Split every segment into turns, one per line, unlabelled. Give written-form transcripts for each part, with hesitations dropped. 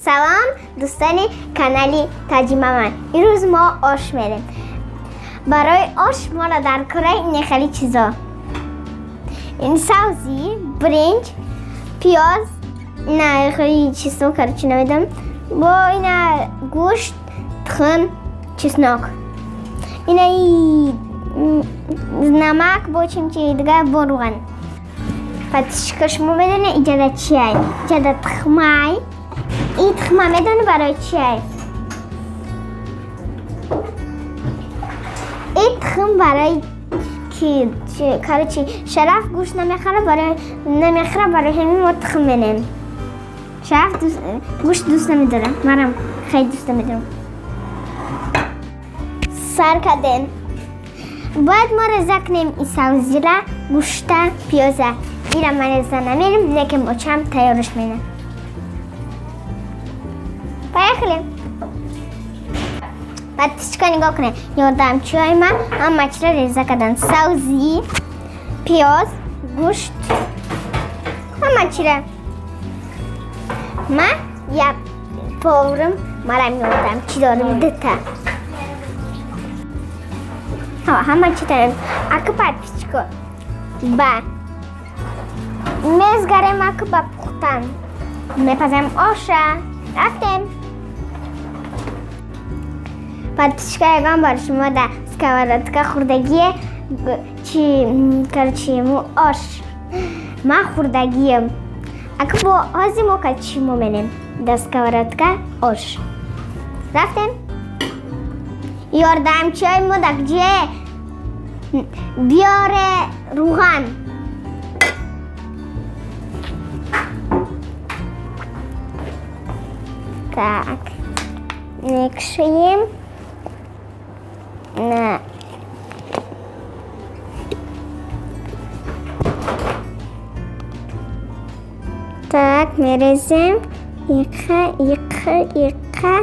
Салом дӯстони канали Таҷимаман. Имрӯз мо ош мерем. Барои ош моро дар кораи ин хеле чизо. Ин савзӣ, биринҷ, пиёз, ина хеле чеснок, короче, намедонам. Бо ина гӯшт, тухм, чеснок. Ина намак бо чимчи дигар бо рӯған. Подписчика, шумо медонед иҷада чиай? Иҷада тухмай. Ин тухма медонӣ барои чиай? Ин тухм барои ки, короче, Шараф гӯшт намехӯра, барои намехӯра, барои ҳамин мо тухм менем. Шараф гӯшт дӯст намедорам, манам хеле дӯст намедорам. Сар кардем. Бояд мо реза кунем ин савзира, гӯшта, пиёза. Ира ман реза намерем, лекин бочам тайёраш менам. Поехали. Подписчика, нигоҳ кунед. Ёрдамчиҳои ман ҳама чиро реза карданд. Савзӣ, пиёз, гӯшт, ҳама чиро. Ман як поварам, марам ёрдамчи дорем дута. Ҳама чи тайёр. Ака, подписчико, ба мезгарем, ака, ба пухтан. Мепазем оша. Рафтем. Подписчика, ягон бор шумо да сковородка хӯрдагие чи, короче, му ош ман хӯрдагием. Ака, бо ҳозир мо чӣ мо менем да сковородка ош. Рафтем. Ёрдамчиҳои мо дар ҷие? Биёре рӯған. Так, мекушоем. На. Так, мерезем. Иқа, иқа, иқа.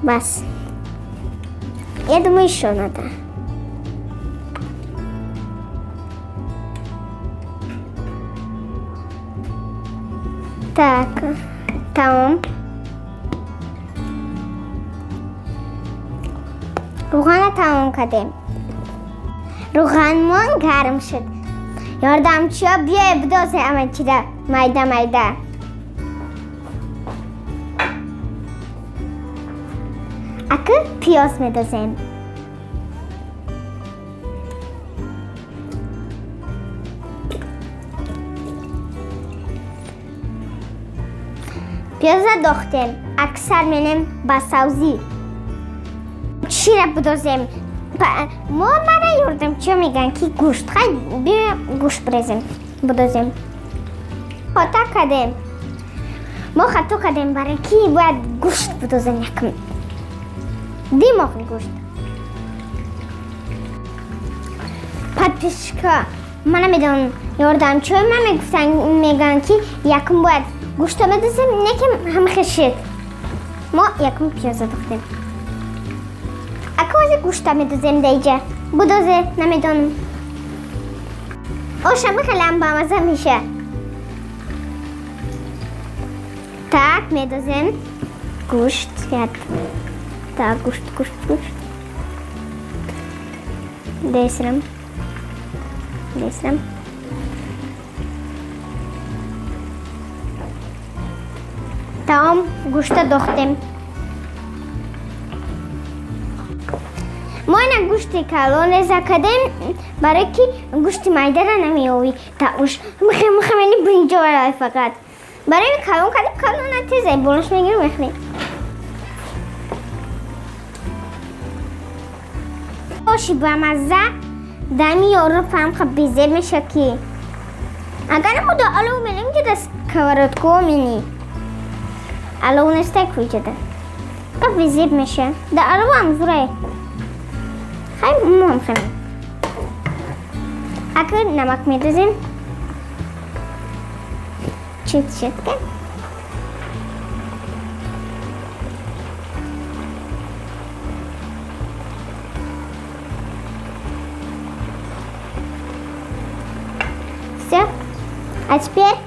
Бас. Я думаю, еще надо. Так, тамом. Рӯғана тамом кардем. Рӯғанмон гарм шуд. Ёрдамчиҳо, биёе бидозе ҳама чира майда майда. Ака, пиёз медозем. Пиёза дохтем. Аксар менем ба савзӣ. Чира бидозем? Мо мара ёрдамчиҳо мегӯянд, ки гӯшт. Хай, биё гӯшт бирезем, бидозем. Хато кардем. Мо хато кардем, барои ки бояд гӯшт бидозем якм. Димоғи гӯшт. Подписчика, ман намедонам, ёрдамчиҳои ман мегуфтанд, мегӯянд, ки якм бояд гӯшта медозем, не ки ҳама хел шид. Мо якм пиёза дохтем. Ака, ҳозир гӯшта медозем даиҷа. Будозе, намедонам. Ошама хеле бамаза меша. Так, медозем гӯшт. Так, гӯшт, гӯшт, гӯшт. Десрам. Десрам. Тамом, гӯшта дохтем. Мо ина гӯшти калон реза кардем, барое ки гӯшти майдара намеёвӣ. Та уш михе михе мени биринҷора фақат. Барои калон кардем, калона тезай болош мегирем, мехӯрем. Оши бамазза дами ёро фамқа безеб меша, ки агар мо да алов менем, ҷада сковородко мени. Алов нестай ку ҷада. Ка безеб меша. Да алов ам зурай. Хай, мо хем. Ака, намак медозем. Чит читка. Все. А теперь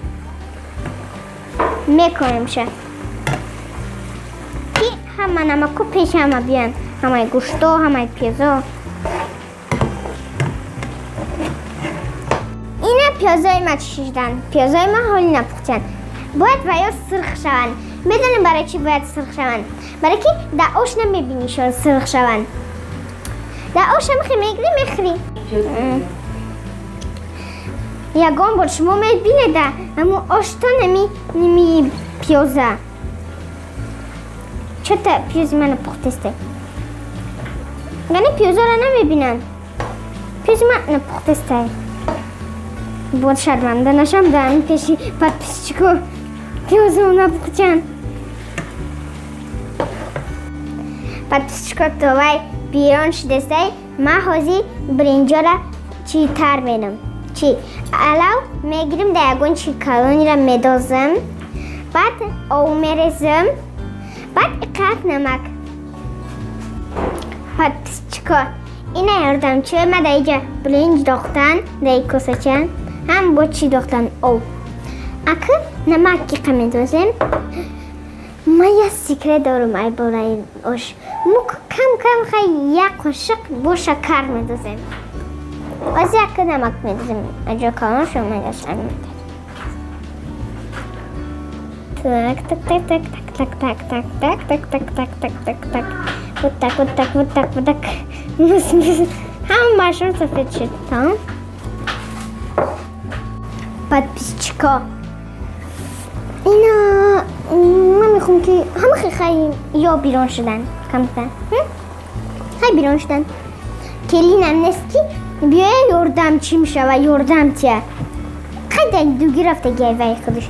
мекоемша. Ҳама намаку пеш ҳама биён. Ҳамаи гӯшто, ҳамаи пиёзо. Ина пиёзои ма чишидан. Пиёзои ма ҳоли напухтиянд. Бояд ва ё сирх шаванд. Медонем барои чӣ бояд сирх шаванд? Барои ки дар ош намебинишон сирх шаванд. Дар ош ҳам хе мегирӣ, мехӯрӣ. Ягон бор шумо мебинед ҳамун оштон ами ними пиёза. Чота пиёзи мана пухтесте. Яъне пиёзоро намебинанд. Пиёзи ман напухтестай. Бод шарманда нашам дар ҳамин пеши подписчико пиёзо напухтян. Подписчико то вай бирон шудестай, ман ҳозир биринҷора чӣ тар менам. Чӣ? Алав мегирим, дар ягон чи калонира медозам, баъд ов мерезам, баъд иқат намак. Подписчико, ина ёрдамчиҳои ма дар иҷа биринҷ дохтан, дар и косача, ҳам бо чӣ дохтан ов. Ака намак иқа медозем. Ман як секрет дорам ай бораи ош. Мо кам кам хай як қошиқ бо шакар медозем. Оз як намак медозем. Аҷо калон шо медошам. Так, так, так, так, так, так, так, так, так, так, так, так, так, так. Вот так, вот так, вот так, вот так. Ҳамашон сафед шуд. Тамом? Подписчико. Ина ман мехоҳам ки ҳама хай ё бирон шудан камтар. Хай бирон шудан. Келинам нест ки биёя ёрдам чӣ мешава, ёрдам тия. Хай дар дуги рафтаги вай худаш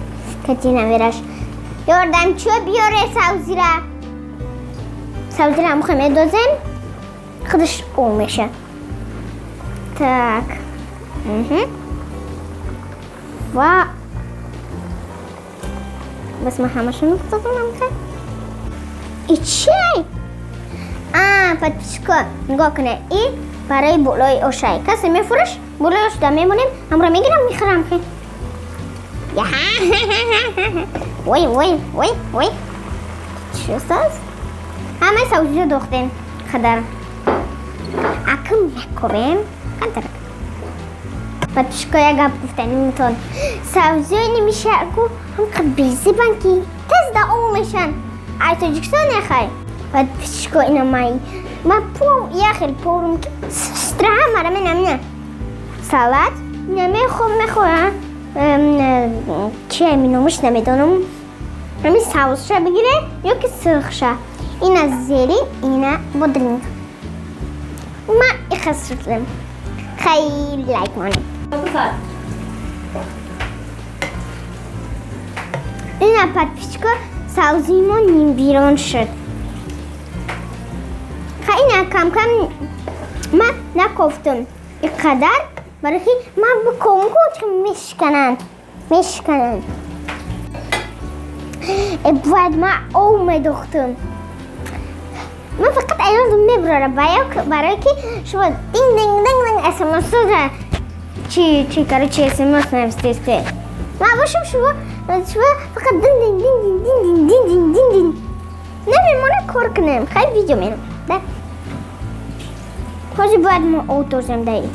кати навераш. Ёрдамчиё биёре савзира. Савзира ҳам хай медозем. Худаш ов меша. Так. Ва бас ман ҳамашонро дозам хай. И чай? А, подписчико, нигоҳ кунед. И барои болои ошай. Касе мефурӯш, болои ош да мемонем, ҳамро мегирам, мехӯрам хе. Ой, ой, ой, ой. Чӣ аст? Ҳамаи савзиро дохтем. Қадар. Акм мекобем. Камтар. Подписчико, як гап гуфтанимтон. Савзиёи немишаку ҳам қад безебан ки тез да ов мешан. Ай Тоҷикистон нехай. Подписчико, ина май. Ма пов як хел поврум ки страха мара менам. Салат намехом мехоҳам. Чи ами номаш намедонам. Ами савзша бигире ё ки сирхша. Ина зелень, ина бодринг. Ма ихас шудем. Хеле лайк монед. Ина подписчико, савзимо нимбирон шуд. Ха ина кам-кам ма накофтум. Иқадар барои ки ман биковум ку мешикананд. Мешикананд. Бояд ма ов медохтум. Ман фақат аёдам мебурора барои ки шумо динг динг динг динг смсра чи чи короче смс навистесте. Ман бошам шумо фақат динг динг динг динг динг динг динг динг динг. Намемона кор кунем. Хай видео мерам. Да. Ҳозир бояд мо ов дозем даи.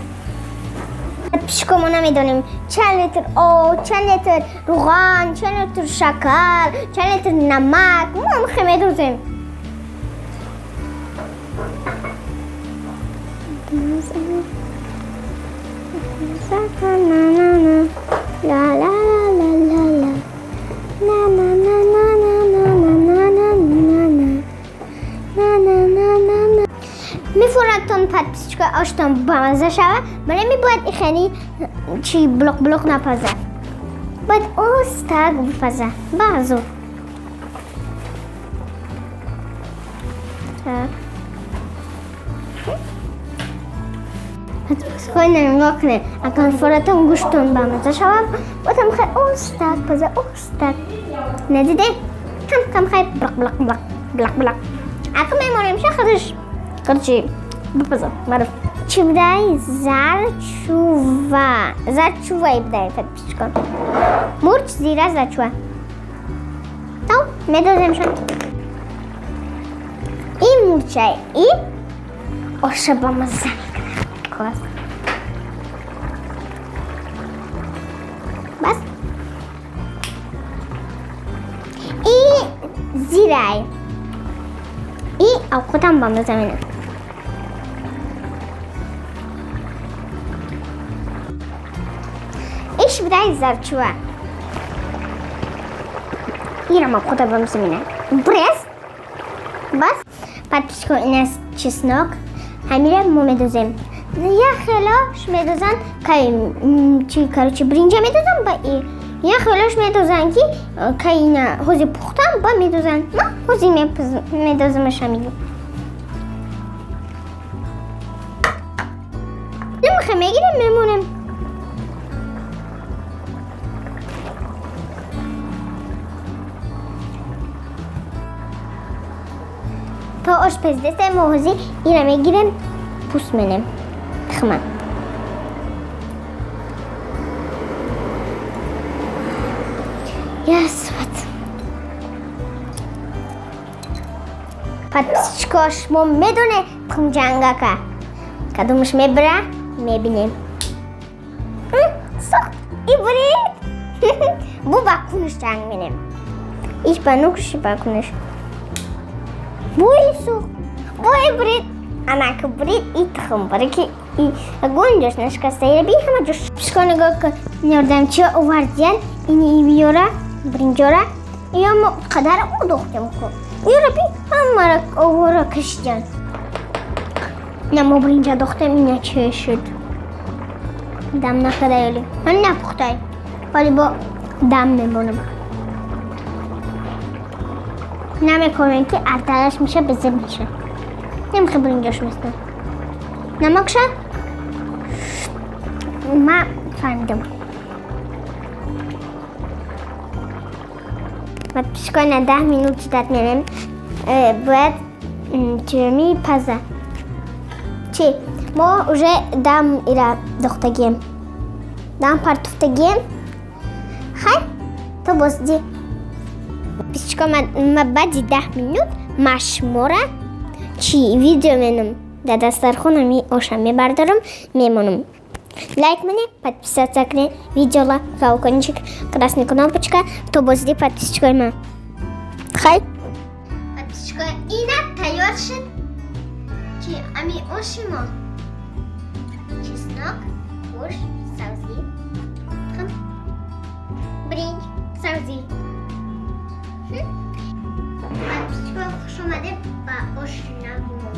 Подписчико, мо намедонем чанд литр ов, чанд литр руған, чанд литр шакар, чанд литр намак. Мо ҳам хе медозем. ла ла ла ла ла на на на на на на на на на на на на на на на. Мефуратон подписчико, оштон бамаза шава, вале мебояд и хеле чи блок блок напаза. Бояд остак бипаза. Базу. Так. Подписчико, нигоҳ кунед. Агар фуратон гӯштон бамаза шава, бояд хеле остак паза, остак. Надиде? Кам кам хай блак блак блак блак блак. Ака мемонем ша худаш. Короче, бипаза. Мараф. Чӣ будай? Зарчува. Зарчувай будай, подписчико. Мурч, зира, зарчува. Тав, медоземшон. мурчай. И оша ба мазза мекунад. Класс. Бас. И зирай. И овқотам ба мазза менад. Иш будай зарчува. Ирам овқота ба мазза менад. Брес. Бас. Подписчико, ин аст чеснок. Ҳамира мо медозем. Як хелош медозан, кай чи, короче, бринҷа медозан ба и. Як хелош медозан ки кай ина ҳози пухтан ба медозан. Ма ҳози медозамаш ҳамиро. Намехе мегирем, мемонем. То ош пезидеста мо ҳози ира мегирем, пӯст менем. Тихман. Ясват. Подписчико, шумо медоне тухмҷангака. Кадомаш мебира, мебинем. Сохт. И бурид. Бу ба куниш ҷанг менем. Иш ба нукш, ба куниш. Буи сухт. Буи бурид. Анака бурид и тухм. Бараки и гунҷош нашкаста. Ира би ҳама ҷош. Пишко нигоҳ кун. Ёрдамчи овардиян. Ини ибиёра, бринҷора. Ё мо қадар удохтем ку. Ёра би ҳамара овора кашидян. На мо бринҷа дохтем, ина че шуд. Дам накарда ёли. Ман напухтай. Вале бо дам мемонам. Намекунем ки арталаш меша, безеб меша. Намехе бринҷош местам. Намакша? Ма фаҳмидам. Подписчико, на 10 минут ждать менем. Бояд чеми паза. Чи? Мо уже дам ира дохтагием. Дам партуфтагием. Хай, то бозди. Подписчико, ма баъди 10 минут ма шумора чи видео менам. Дар дастархона ми оша мебардорам, мемонам. Лайк мене, подписаться кне, видеола, колокольчик, красная кнопочка, то бозди подписчикой ма. Хай. Подписчикой, ина тайёр шуд. Чи ами ошимо. Чеснок, гӯшт, сабзӣ, тухм, бринҷ, сабзӣ. Подписчикой, хуш омадед ба оши навмо.